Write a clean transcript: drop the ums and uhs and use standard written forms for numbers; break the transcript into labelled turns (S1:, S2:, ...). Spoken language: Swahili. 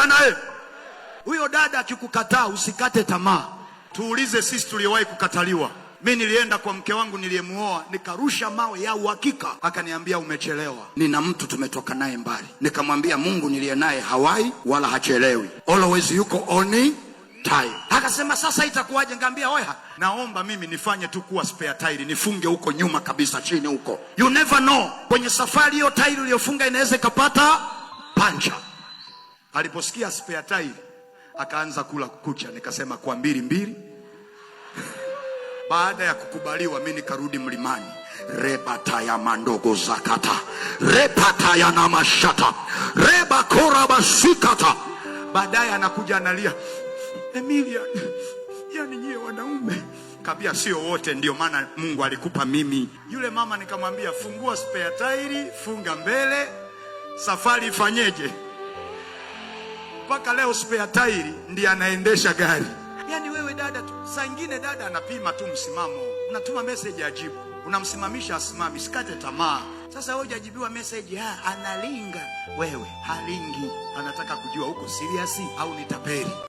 S1: Bwana. Huyo dada akikukataa usikate tamaa. Tuulize sisi tuliowahi kukataliwa. Mi nilienda kwa mke wangu niliyemuoa, nikarusha mawe ya uhakika, akaniambia umechelewa, nina mtu tumetoka naye mbali. Nikamwambia Mungu niliye naye hawai wala hachelewi, always yuko on time. Akasema sasa itakuwaje? Nikamwambia oya, naomba mimi nifanye tu kuwa spare tire, nifunge huko nyuma kabisa chini huko. You never know, kwenye safari hiyo tairi uliyofunga inaweza ikapata pancha. Aliposikia spare tire akaanza kula kucha, nikasema kwa mbili mbili. Baada ya kukubaliwa, mi nikarudi mlimani, rebata ya mandogo zakata repata ya namashata reba korabasikata. Baadaye anakuja analia, Emilia, yani nyie wanaume kabia sio wote, ndio maana Mungu alikupa mimi. Yule mama nikamwambia, fungua spare tire, funga mbele, safari ifanyeje? Mpaka leo spare tire ndiye anaendesha gari. Yaani wewe dada tu, saa ingine dada anapima tu msimamo, unatuma message ajibu, unamsimamisha asimami, sikate tamaa. Sasa wewe hujajibiwa message, ha, analinga wewe, halingi, anataka kujua uko serious au ni tapeli.